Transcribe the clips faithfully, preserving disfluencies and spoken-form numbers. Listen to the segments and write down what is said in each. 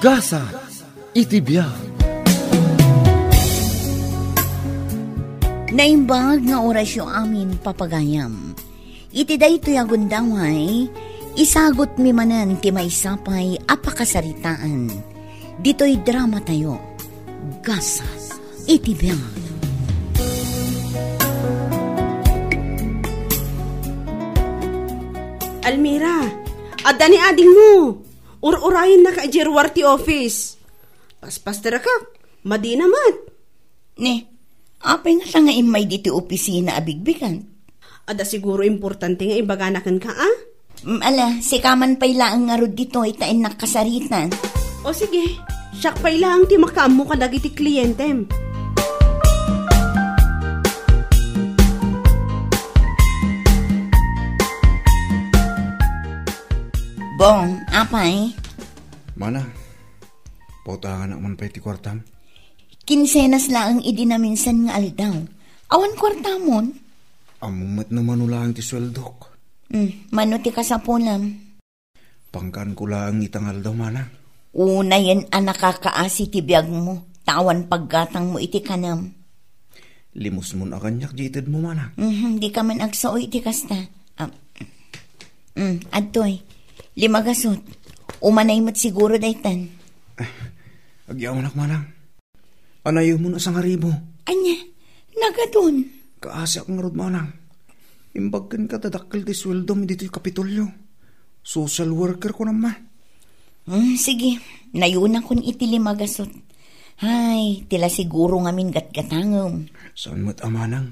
Gasat iti biag. Naimbag nga orasyo amin, papagayam. Iti daytoy a gundaway, isagutmi manen ti maysa pay a pakasaritaan. Ditoy dramatayo, Gasat iti biag. Almira, adda ni adingmo. Ur-urayennaka idiay ruar ti office. Paspasterakak, madina met. Ne, apay ngata nga immay ditoy opisina a bigbigan? Adda siguro importante nga ibagana kenka, a? Mm, ala, sika man pay laeng ngarud ditoy ta innak kasaritan. O sige, siak pay laeng ti makaammo kadagiti klientem. Bong, apay? Mana, pautanganak man pay ti kuartam? Kinsenas laeng idi naminsan nga aldaw. Awan kuartamon? Ammom met no mano laeng ti sueldok. Hmm, mano ti kasapulam? Pangkaanko laeng ita nga aldaw, mana. Unayen a nakakaasi ti biagmo, ta awan paggatangmo iti kanam. Limusmon a kaniak di itedmo, mana. Mhm, di ka man agsao iti kasta. Ah, mm, adtoy. Lima gasut. Umanay met siguro daytan. Agyamanak, manang. Anayemon a sangaribu. Ania? Nagadun. Kaasiak ngarud, manang. Imbag kenka ta dakkel ti sueldom ditoy Kapitolyo. Social worker ko naman. Hmm, sige. Nayunakon iti lima gasut. Hay, ti la siguro ngamin gatgatangem. Saan met a manang?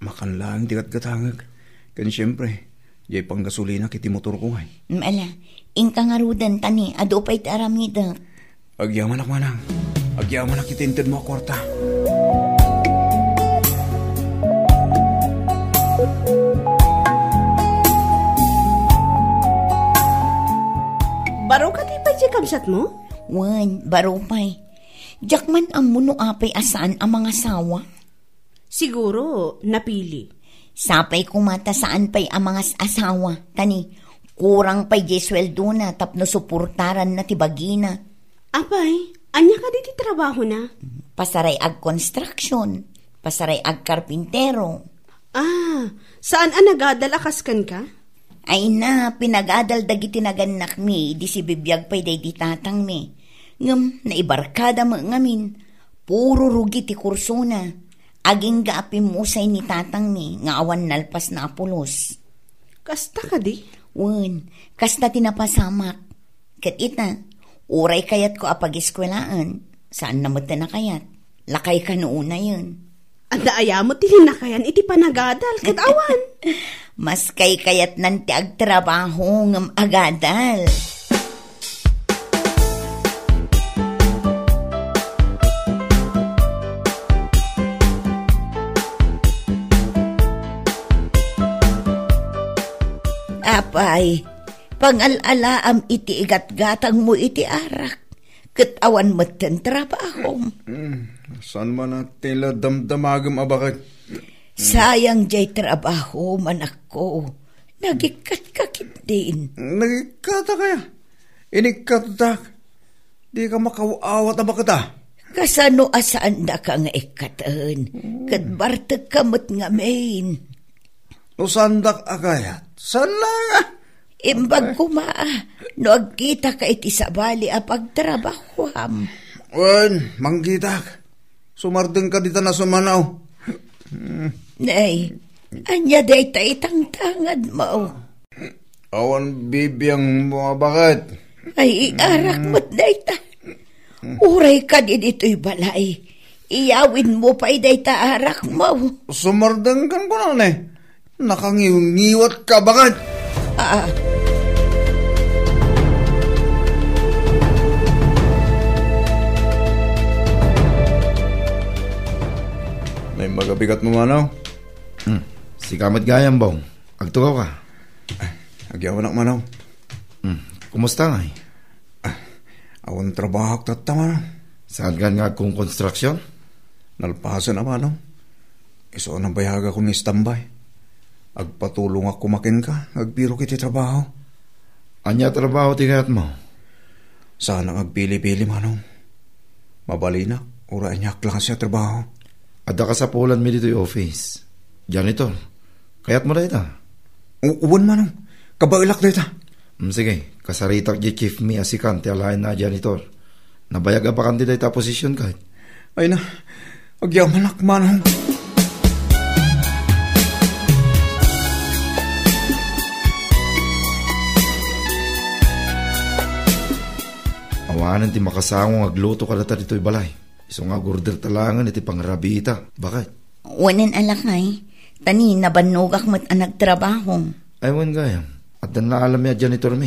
Makan laeng ti gatgatangek. Ken siyempre, jay panggasolinak iti motorko ngay. Mm, ala, inka ngaruden ta ni, adu pay ti aramidek. Agyamanak, manang. Agyamanak iti intedmo a kuarta. Baro kadi pay ti kabsatmo? Wen, baro pay. Diak man ammo no apay a saan a mangasawa. Siguro, napili. Sapay koma ta saan pay a mangas-asawa, ta ni, kurang pay jay sueldona tapno suportaranna ti bagina. Apay, ania kadi ti trabahona? Pasaray agkonstruksyon, pasaray agkarpintero. Ah, saan a nagadal a kas kenka? Ay na, pinagadal dagiti nagannakmi, idi sibibiag pay daydi tatangmi. Ngem naibarkada met ngamin, puro rugi ti kursona. Agingga a pimmusay ni tatangmi nga awan nalpasna a pulos. Kasta kadi? Wen, kasta ti napasamak. Ket ita, uray kayatko a pagiskuelaen, saanna met ti nakayat. Lakay kano unayen. Adda aya met ti linakayan iti panagadal, ket awan. Mas kaykayatnan ti agtrabaho ngem agadal. Apay, pangal-alaam iti igatgatangmo iti arak, ket awan metten trabahom. Mm, saan man a ti la damdamagem a baket? Sayang jay trabaho, manakko. Nagikkatka ketdin. Nagikkatak aya? Inikkatak. Dika makaw-awat a baketa. Kasano a saandaka nga ikkaten? Ket bartekka met ngamin. No saandak a kayat, saan la nga? Imbag koma, no agkitaka iti sabali a pagtrabahoam. Wen, mangkitak. Sumardengka dita nasumanaw. Nay, ania dayta itangtangad mo? Awan bibiang mo a baket. Ay, arak met dayta. Uray kadi ditoy balay, iyawidmo pay dayta arakmo. Sumardengkan ko na, ne. Nakangiwngiwat ka, baket. Ah. Nay, magabigat mo, manaw? Hmm. Sika met gayam, Bong. Agtugaw ka. Agyamanak, manaw. Hmm. Kumusta ngay? Ah, awan trabahok tatta, manaw. Saan kan nga agkonkonstruksyon? Nalpasen a, manaw. Isu a nabayagakon nga istambay. Agpatulongak koma kenka nga agbirok iti trabaho. Ania trabaho ti kayatmo? Saanak nga agpili-pili, Manong. Mabalinak, uray ania a klase a trabaho. Adda kasapulanmi ditoy office. Janitor, kayatmo dayta? U-, wen, Manong. Kabaelak dayta. Mm, sige, kasaritak di chief mi a sikan ti alaenna a janitor. Nabayag a bakante dayta a position ket. Ay na, agyamanak, Manong. Awanen ti makasango nga agluto kadata ditoy balay. Isu nga agorderta laengen iti pangrabiita. Baket? Wen, a lakay, ta ni nabannogak met a nagtrabaho. Ay, wen gayam. Addan naalammi a janitor mi.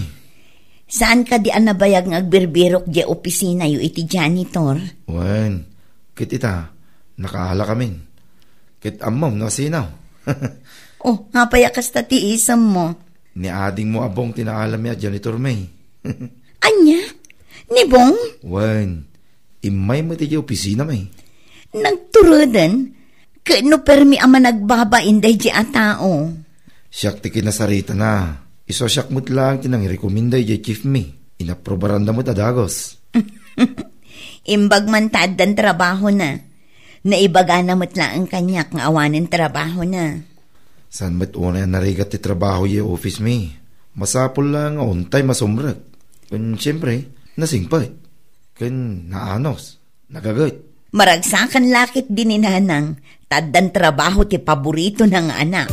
Saan kadi a nabayag nga agbirbirok diay opisinayo iti janitor? Wen, ket ita, nakaalakamin. Ket ammom no asino. Oh, apay a kasta ti isemmo? Ni adingmo a Bong ti naalammi a janitor mi. Ania? Ni Bong? Wen, immay met idiay opisina mi. Nagturuden, ket no permi a managbabain daydiay a tao. Siak ti kinasaritana. Isu a siak met laeng ti nangirekomenda idiay chief mi. Inaprubaranda met a dagus. Imbag man ta addan trabahona. Naibagana met laeng kaniak nga awanen trabahona. Saan met unay a narigat ti trabaho idiay office mi. Masapul laeng nga untay masumrek. Ken siempre, nasingpet. Ken naanus, nagaget. Maragsakan la ketdi ni Nanang, ta addan trabaho ti paboritona nga anak.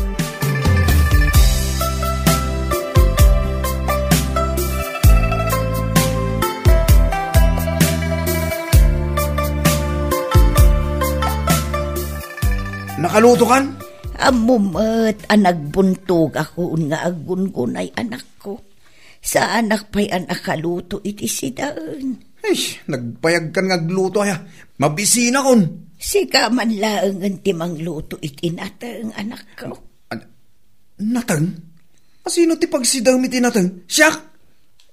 Nakalutokan? Ammom met a nagbuntogakon nga aggungunay, anakko. Saanak pay a nakaluto iti sidaen. Ay, nagbayagkan nga agluto aya. Mabisinakon. Sika man laengen ti mangluto iti nateng, anakko. An-, nateng? Asino ti pagsidaem iti nateng? Siak?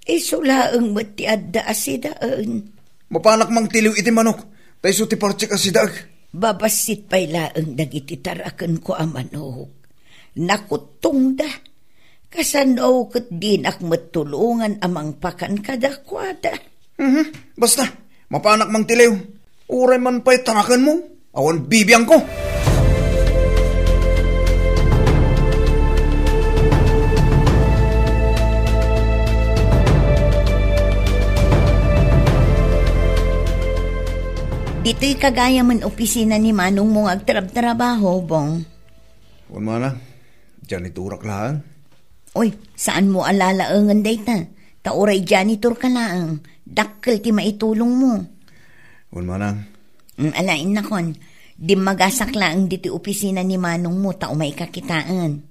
Isu laeng met ti adda a sidaen. Mapanak mangtiliw iti manok, ta isu ti partik a sidaek. Babassit pay laeng dagiti tarakenko a manok. Nakuttongda. Kasano ket dinak met tulongan a mangpakan kadakuada? Mhm. Basta, mapanak mangtiliw. Uray man pay tarakenmo, awan bibiangko. Ditoy kagayamen opisina ni manongmo nga agtrabtrabaho, Bong? Wen, manang, janitorak laeng. Oy, saanmo a lalaengen dayta? Ta uray janitor ka laeng, dakkel ti maitulongmo. Wen, manang. Mm, alaen nakon, dimmagasak laeng ditoy opisina ni manongmo ta umayka kitaen.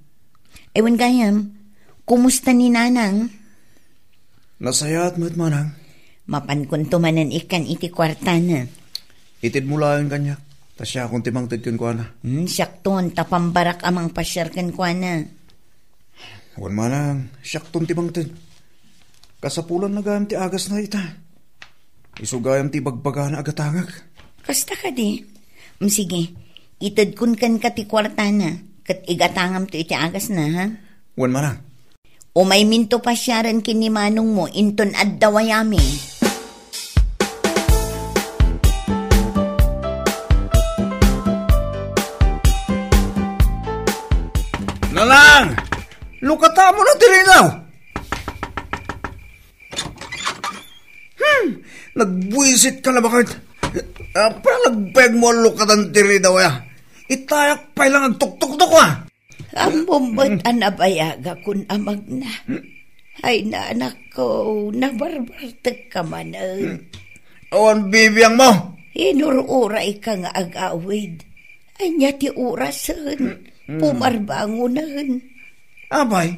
Ay, wen gayam, kumusta ni Nanang? Nasayaat met, manang. Mapankonto manen ikkan iti kuartana. Itedmo laeng kaniak, ta siakon ti mangted kenkuana. Hmm, siakton, ta pambarak a mangpasiar kenkuana. Wen, manang, siakton ti mangted. Kasapulanna gayam ti agasna ita. Isu gayam ti ibagbagana a gatangek. Kasta kadi? Mm, sige, itedkon kenka ti kuartana, ket igatangamto iti agasna, ha? Wen, manang. Umayminto pasiaren ken ni manongmo inton adda wayami. Nanang! Lukatamo na ti ridaw! Hmm! Nagbuisit ka na, baket? Apay a nagpayagmo a lukatan ti ridaw, aya? Itayak pay lang agtuktuktok, a! Ammom met a nabayagakon a magna. Ay, nanakko, nabarbartekka manen. Awan bibiangmo. Inur-urayka nga agawid. Ania ti orasen? Mm. Pumarbangonen. Apay,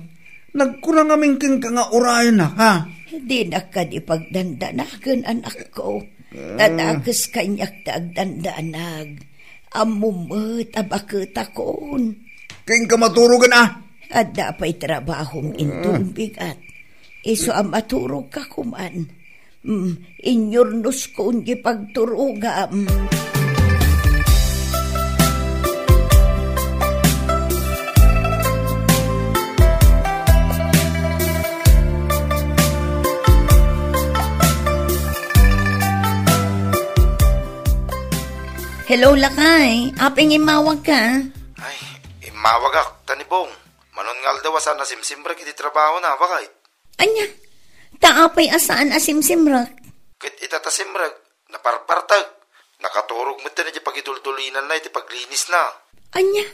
nagkuna ngamin kenka nga urayennak, ha? Dinak kadi pagdandanagen, anakko. Ta dakes kaniak ti agdandanag. Ammom met a baketakon. Kenka maturogen, a? Adda pay trabahom inton bigat. Isu a maturogka koman. Mm, inyurnoskon ti pagturogam. Hello, lakay. Apay nga immawagka? Ay, immawagak, ta ni Bong. Manon nga aldaw a saan a simsimrek iti trabahona, bakit? Ania? Ta apay a saan a simsimrek? Ket ita ta simrek, naparpartek. Nakaturog met ti pagiduldulinanna iti paglinisna. Ania?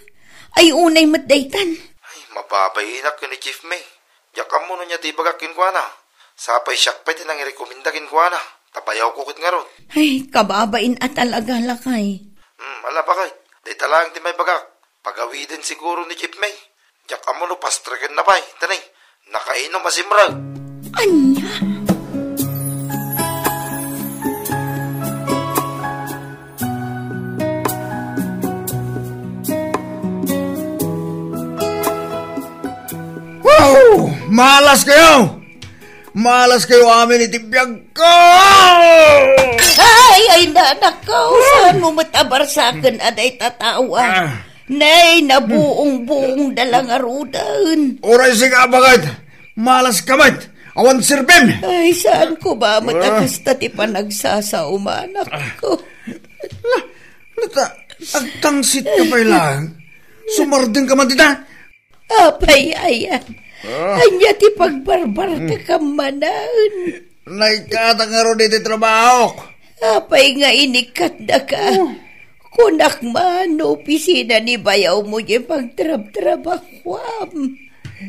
Ay, unay met daytan. Ay, mababainak ken ni Chief May. Diak ammo no ania ti ibagak kenkuana. Sapay siak pay ti nangirekomenda kenkuana. Ta bayawko ket ngarud. Ay, kababain a talaga, lakay. Hmm, ala, bakit? Dayta laeng ti maibagak. Pagawiden siguro ni Chief May. Diak ammo no pastreken na pay. Tani, nakainom a simrek. Ania? Wow! Malas kayo! Malas kayo amin iti biag ko! Ay, ay, nanak ko, saan mo met abarsaken a dayta tao, ah? Ah. Nay, nabuong-buong da la ngaruden. Uray sika, bakit? Malas ka met. Awan serbim. Ay, saan ko ba met a kasta ti panagsasaumanak ko? Na, nata, agtangsit ka pay lang. Sumardeng ka man dita. Apay, ayan. Ah. Anya ti pagbarbarta ka manen? Naikkatak ngarud iti trabahok. Apay nga inikkatdaka? Oh. Kunak man, opisina ni bayaw mo diay pagtrabtrabahuam.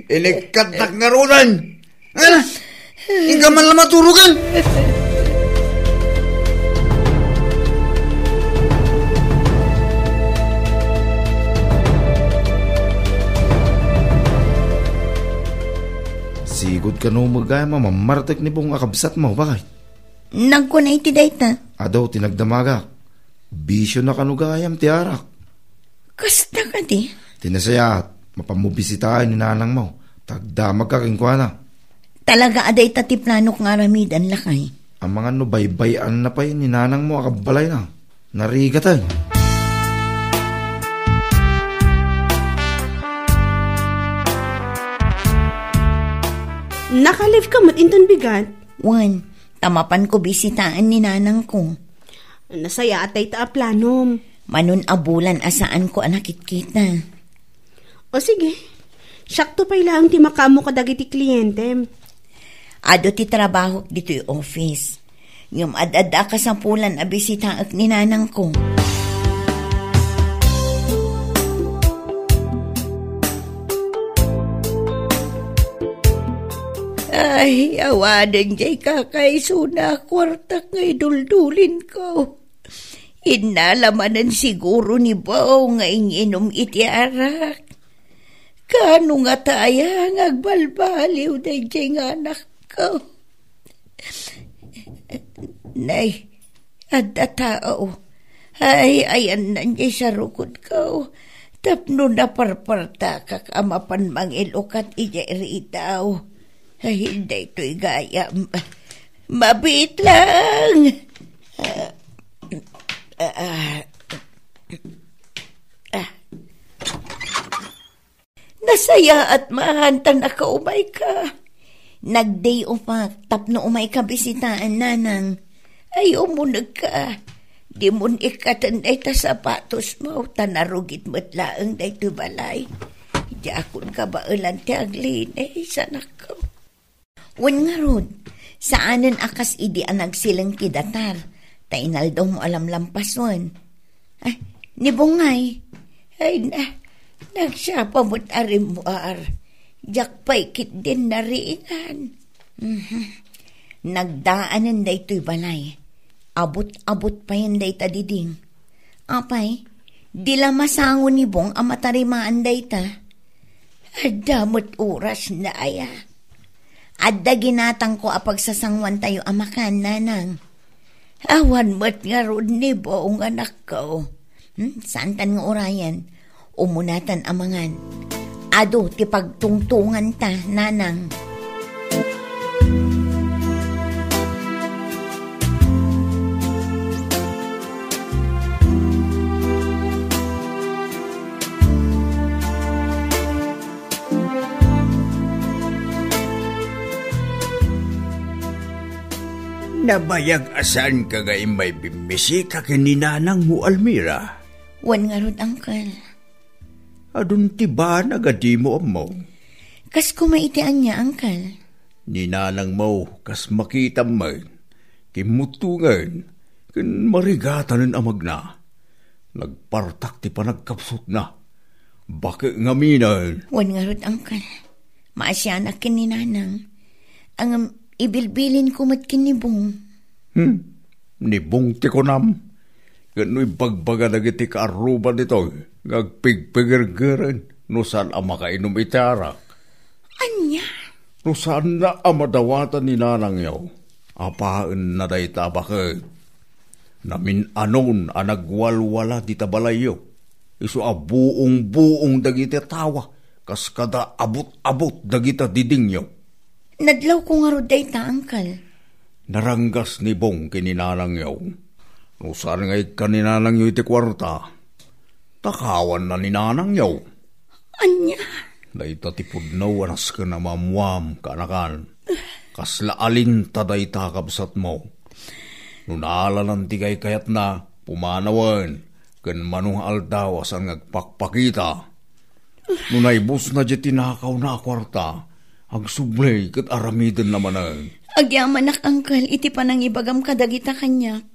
Inikkatdak ngaruden. Ngana, inka man la maturogan. Sigud kano met gayam a mammartek ni Bong a kabsatmo, bakit? Nagkuna iti dayta. Adu ti nagdamagak. Bisio na kano gayam ti arak. Kasta kadi? Ti nasayaat, mapanmo bisitaen ni nanangmo. Tagdamagka kenkuana. Talaga a dayta ti planok nga aramiden, lakay. Amangan no baybay-anna pay ni nanangmo a kabbalayna. Narigaten. Nakalifka met inton bigat? Wen, ta mapanko bisitaen ni nanangko. Nasayaat dayta a planom. Manon a bulan a saanko a nakitkita. O sige, siakto pay laeng ti makaammo kadagiti klientem. Adu ti trabahok ditoy office. Ngem ad-adda a kasapulan a bisitaek ni nanangko. Ay, awanen jay kakaisuna a kuartak nga iduldulinko. Innala manen siguro ni Bao nga inginom iti arak. Kaano ngata aya nga agbalbaliw dayjay nga anakko? Nay, adda tao. Ay, ayannan jay sarukodko. Tapno naparpartakak a mapan mangilukat idiay ridaw. Ay, daytoy gayam. Mabiit lang. Ah, ah, ah. Nasayaat man ta nakaumayka. Nag-day off-ak tapno umayka bisitaen, nanang. Ay, umunegka. Dimon ikkaten dayta sapatosmo, ta narugit met laeng daytoy balay. Diakon kabaelan ti aglinis, anakko. Wen ngarud, saanen a kas idi a nagsileng ti datar, ta inaldaw mo a lamlampasen. Ay, ni Bongay. Ay na, nagsapa met a rimmuar. Diak pay ketdin nariingan. Mhm. Nagdaanen daytoy balay. Abut-abut payen dayta diding. Apay, di la masango ni Bong a matarimaan dayta? Adda met orasna aya. Adda ginatangko a pagsasangoantayo a makan, nanang. Awan met ngarud ni Bong, anakko. Hmm, saantan nga urayen. Umunatan a mangan. Adu ti pagtungtunganta, nanang. Nabayag a saanka nga immay bimmisita ken ni nanangmo, Almira? Wen ngarud, Uncle. Adun ti banag a dimo ammo. Kas koma iti ania, Uncle? Ni nanangmo, kas makitam met, kimmuttongen, ken marigatanen a magna. Nagpartak ti panagkapsutna. Bake ngaminen. Wen ngarud, Uncle. Maasianak ken ni nanang. Ngem ibilbilinko met ken ni Bong. Hmm? Ni Bong ti kunam? Ken no ibagbaga dagiti kaarruba ditoy nga agpigpigergeren no saan a makainum iti arak. Ania? No saanna a madawatan ni nanangyo, apaenna dayta a baket. Namin-anon a nagwalwala dita balayyo. Isu a buong-buong dagiti tawa, kas kada abut-abut dagita didingyo. Nadlawko ngarud dayta, Uncle. Naranggas ni Bong ken ni nanangyo. No saan nga ikkan ni nanangyo iti kuarta, takawanna ni nanangyo. Ania? Dayta ti pudno a nasken a maammuam, kaanakan. Kasla alinta dayta, kabsatmo. No naalanan ti kaykayatna, pumanawen, ken mano nga aldaw a saan nga agpakpakita. No naibusna diay tinakawna a kuarta, agsubli ket aramidenna manen. Agyamanak, Uncle, iti panangibagam kadagita kaniak.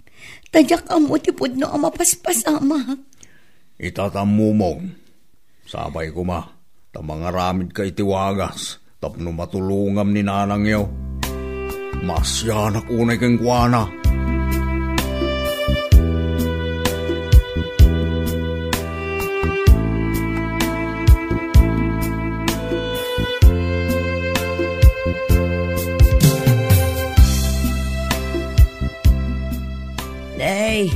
Ta diak ammo ti pudno a mapaspasamak. Ita ta ammom. Sapay koma, ta mangaramidka iti wagas tapno matulongam ni nanangyo. Maasianak unay kenkuana. Nay,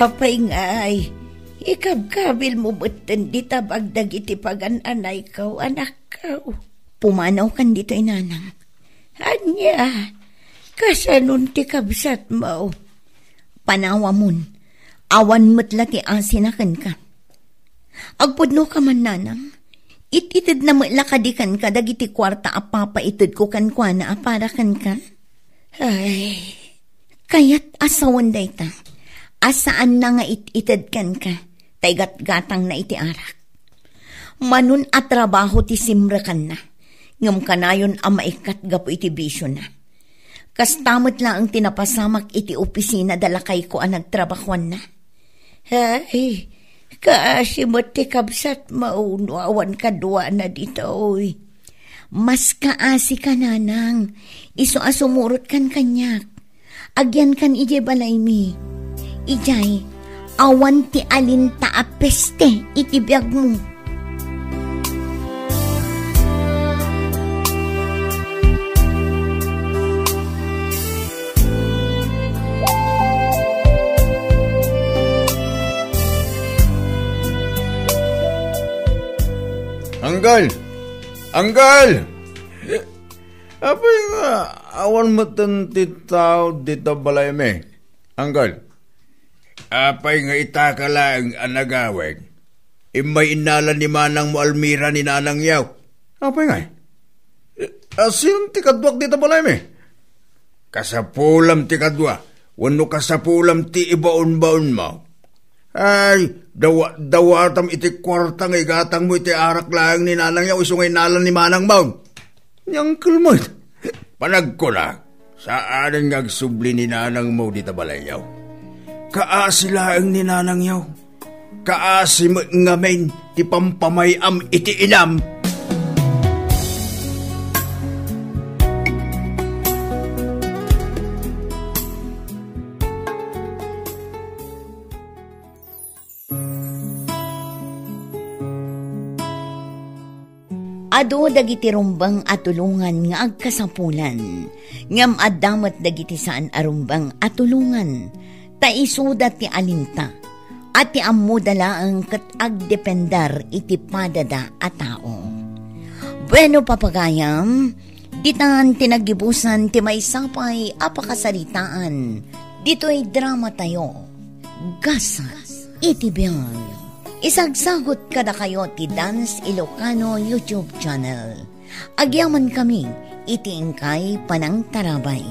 apay ngay, ikabkabilmo metten dita bag dagiti pagan-anayko, anakko. Pumanawkan ditoy, nanang. Ania, kasanon ti kabsatmo? Panawamon, awan met la ti asina kenka. Agpudnoka man, nanang. It-itedna met la kadi kenka dagiti kuarta a papaitedko kenkuana a para kenka. Ay, kayat a sawen dayta, a saanna nga it-ited kenka, ta igatgatangna iti arak. Manon a trabaho ti simrekanna, ngem kanayon a maikkat gapu iti bisiona. Kasta met laeng ti napasamak iti opisina da lakayko a nagtrabahoanna. Ay, kaasi met ti kabsatmo no awan kaduana ditoy. Mas kaasika, nanang, isu a sumurotkan kaniak. Agyankan idiay balaymi. Idiay, awan ti alinta a peste iti biagmo. Anggal! Anggal! Apay nga awan metten ti tao dita balaymi, Anggal? Apay nga itaka laeng a nagawid? Immay innala ni manangmo Almira ni nanangyo. Apay ngay? A, sino ti kaduak dita balaymi? Kasapulam ti kadua, wenno kasapulam ti ibaonbaonmo. Ay, dawa-, dawatam iti kuarta nga igatangmo iti arak laeng ni nanangyo, isu nga innala ni manangmo. Ni uncle mo. Panagkunak, saanen nga agsubli ni nanangmo dita balayyo. Kaasi laeng ni nanangyo. Kaasi met ngamin ti pampamay-am iti inam. Adu dagiti rumbeng a tulongan nga agkasapulan, ngem adda met dagiti saan a rumbeng a tulongan, ta isuda ti alinta, a ti ammoda laeng ket agdepender iti padada a tao. Bueno, papagayam, ditan ti naggibusan ti maysa pay a pakasaritaan ditoy dramatayo, Gasat iti Biag. Isagsagut kadakayo ti Dance Ilocano YouTube channel. Agyamankami iti inkay panangtarabay.